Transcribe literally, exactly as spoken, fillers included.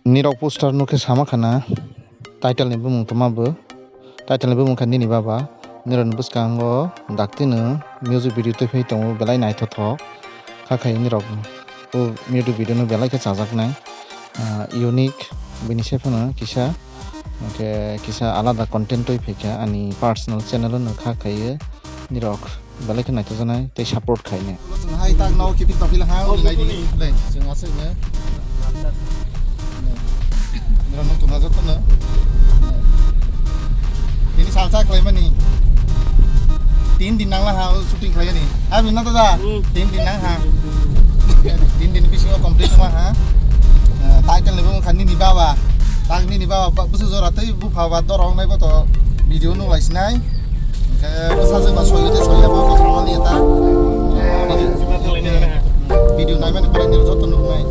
Nirok poster nukhe sama khana, title ni bumung toma bo. Title ni bumung kha Nini Baba. Nirok ni bwskango daktino music video twi phai tongo, belai naithothok. Kha khai nirok o music video no belai khe chajaknai. Ah, unique bini se phano kisa, hwnkhe kisa alada content twi phaikha ani personal channel no kha khaiyo nirok. Belai khe naithojaknai tei support khainai. Hai tak no kiphil tongphila ha, oh, nilai di. Bini. Dai, chwng aswk le. Nirok nung tuna joto no. Bini salsa khlaimani. Tin din nangla ha, o shooting khlaimani. Ha, bini na to da? Hmm. Tin din nang ha. Tin din bisingo complete ma ha. Eh, title ni bumung kha Nini Baba. Tak Nini Baba, ba, busu jora tei bupha ba dorong nai bo to video nung lai sinai. Hwnkhe bwsajwk ba soi de soi abo bo thangmani eta. Video naimani pore nirok joto nuknai.